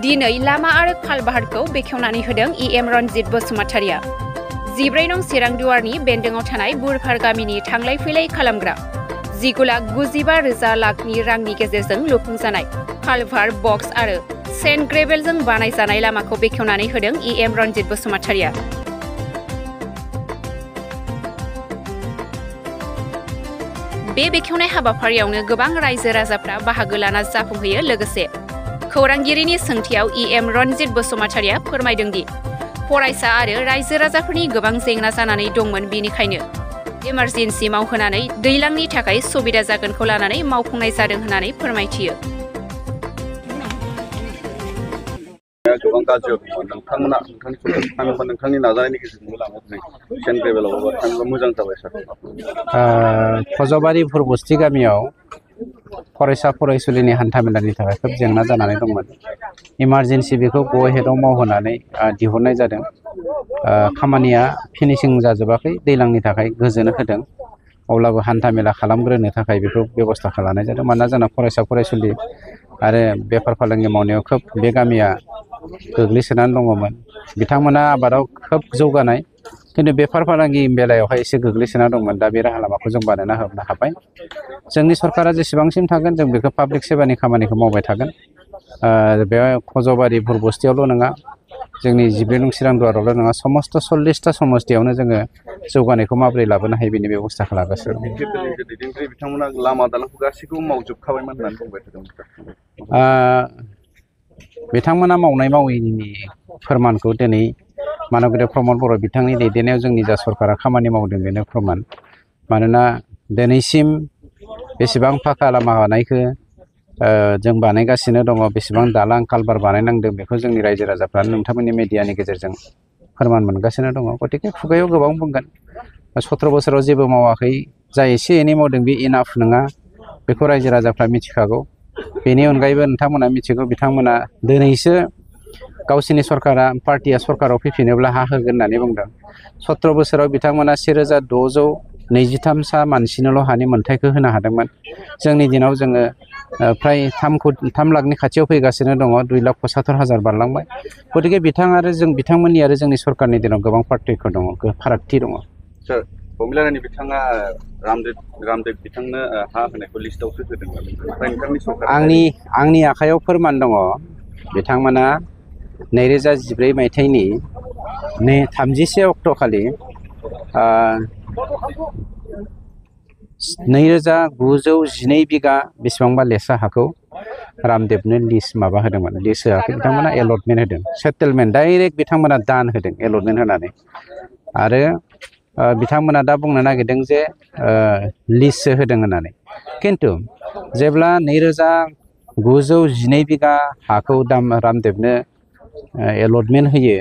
दिनै लामा आरो खालबाहारखौ बेखेवनानै होदों इएम रनजित बसुमतारिया। 14 नं चिरां दुवारनि बेन्दोङाव थानाय बुरफार गामिनि थांलाय फैलाय खालामग्रा 19,95,000 लाखनि रांनि गेजेरजों लुफुंजानाय खालभार बक्स आरो सेन्ट ग्रेभेलजों बानायजानाय लामाखौ बेखेवनानै होदों इएम रनजित बसुमतारिया। बे बेखेवनाय हाबाफारियावनो गोबां रायजो राजाफ्रा बाहागो लाना जाफुंहोयो। लोगोसे खौरांगिरिनि सोंथियाव इएम रनजित बसुमतारिया फोरमायदों दि फरायसा आरो रायजो राजाफोरनि गोबां जेंना जानानै दंमोन, बेनिखायनो इमारजेन्सि मावहोनानै दैलांनि थाखाय सुबिदा जागोनखौ लानानै मावफुंनाय जादों होननानै फोरमायथियो। गोबां गाज्रियाव दङ नोंथांनि नाजानायनि गेजेरजों लामाखौ सेन्ट ग्रेभेलावबो थाङोबा मोजां जाबाय सार। फजबारि फुरबस्ति गामियाव फरायसा फरायसुलिनि हान्थामेलानि थाखाय खोब जेंना जानानै दंमोन। इमारजेन्सि बेखौ गो हेडआव मावहोनानै दिहुननाय जादों। खामानिया फिनिशिं जाजोबाखै, दैलांनि थाखाय गोजोन होदों। अब्लाबो हान्थामेला खालामग्रोनो थाखाय बेखौ बेबस्था खालामनाय जादों। मानोना जोंना फरायसा फरायसुलि आरो बेफार फालांगि मावनायाव खोब बे गामिया गोग्लैसोनानै दङमोन। बिथांमोना आबादाव खोब जौगानाय, खिन्थु बेफार फालांगि बेलायावहाय एसे गोग्लैसोना दंमोन। दा बे राहा लामाखौ जों बानायना होनो हाबाय। जोंनि सरकारा जेसेबांसिम थागोन जों बेखौ पाब्लिक सेभानि खामानिखौ मावबाय थागोन। बे फजबारि फुरबस्तियावल' नङा, जोंनि 14 नं चिरां दुवारावल' नङा, समस्त 40टा समस्तियावनो जोङो जौगानायखौ माबोरै लाबोनो हायो बेनि बेबस्थाखौ लागासिनो दं। बिथांमोना लामा दालांखौ गासैखौबो मावजोबखाबायमोन होननानै बुंबाय थादोंमोन। बिथांमोना मावनाय मावैनि फोरमानखौ दिनै मानगोदेब प्रमद बर' बिथांनि दैदेननायाव जोंनि जा सरकारा खामानि मावदों बेनो फोरमान। मानोना दिनैसिम बेसेबां फाखा लामा बानायखो जों बानायगासिनो दङ, बेसेबां दालां कालभार बानायनांदों बेखौ जोंनि रायजो राजाफ्रा नोंथांमोननि मिडियानि गेजेरजों फोरमान मोनगासिनो दङ। गतिके खुगायाव गोबां बुंगोन, 17 बोसोराव जेबो मावाखै, जा एसे एनै मावदों बे इनाफ नङा, बेखौ रायजो राजाफ्रा मिथिखागौ। बेनि अनगायैबो नोंथांमोना मिथिगौ, बिथांमोना दिनैसो गावसिनि सरकारा पार्टिया सरकाराव फैफिनोब्ला हा होगोन होननानै बुंदों। 17 बोसोराव बिथांमोना 1623 मानसिनोल' हानि मोन्थायखौ होनो हादोंमोन। जोंनि दिनाव जोङो फ्राय 3 लाखनि खाथियाव फैगासिनो दङ, 2,75,000 बारलांबाय। गतिके बिथांमोननि आरो जोंनि सरकारनि दिनाव गोबां पार्थक्य दङ, फारागथि दङ। सार, बमिलारानि बिथाङा रामदेब बिथांनो हा होनायखौ लिस्टआवसो होदों। आंनि आखायाव फोरमान दङ। बिथांमोना 2014 मायथाइनि 31 अक्ट'खालि 2,912 बिगा बेसेबांबा लेसा हाखौ रामदेबनो लिस्ट माबा होदोंमोन। लिस्ट होआखै, बिथांमोना एलटमेन्ट होदों। सेटेलमेन्ट डाइरेक्ट बिथांमोना दान होदों एलटमेन्ट होनानै। आरो बिथांमोना दा बुंनो नागिरदों जे लिस्टसो होदों होननानै। खिन्थु जेब्ला 2,912 बिगा हाखौ रामदेबनो एलटमेन्ट होयो,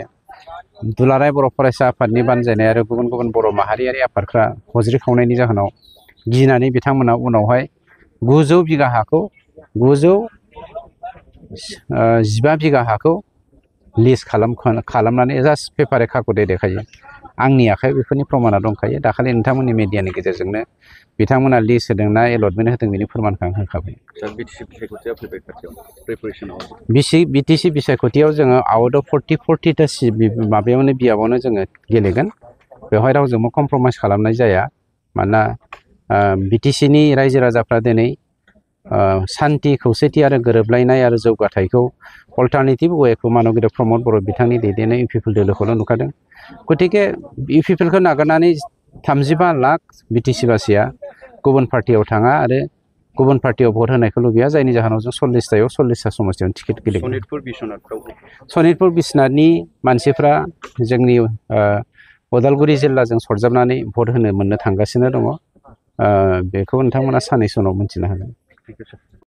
दुलाराय बर' फरायसा आफादनि बानजायनाय आरो गुबुन गुबुन बर' माहारियारि आफादफ्रा हज्रि खावनायनि जाहोनाव गिनानै बिथांमोना उनावहाय 900 बिगा हाखौ 915 बिगा हाखौ लिस्ट खालामनानै जास्ट पेपारे खाख'दे देखायो। आंनि आखायाव बेफोरनि प्रमाना दंखायो। दाखालि नोंथांमोननि मिडियानि गेजेरजोंनो बिथांमोना लिस्ट होदों ना एलटमेन्ट होदों बेनि फोरमानखौ आं होखाबाय। बिटिसि बिसायख'थियाव जोङो आउट अफ 40टा माबायावनो बियाबावनो जोङो गेलेगोन। बेवहाय रावजोंबो कमप्रमाइस खालामनाय जाया। मानोना बिटिसिनि रायजो राजाफ्रा दिनै सान्थि, खौसेथि आरो गोरोबलायनाय आरो जौगाथायखौ अल्टारनेटिभ वेखौ मानगोदेब प्रमद बर' बिथांनि दैदेननाय इउपिपिएल दोलोखौल' नुखादों। गतिके इउपिपिएलखौ नागारनानै 35 लाख बिटिसिबासिया गुबुन पार्टियाव थाङा आरो गुबुन पार्टियाव भट होनायखौ लुबैया, जायनि जाहोनाव जों 40टा समस्तियावनो टिकेट गेलेगोन। सनितपुर बिश्वनाथनि मानसिफ्रा जोंनि उदालगुरि जिल्लाजों सरजाबनानै भट होनो मोननो थांगासिनो दङ। बेखौ नोंथांमोना साननैसो उनाव मिन्थिनो हागोन।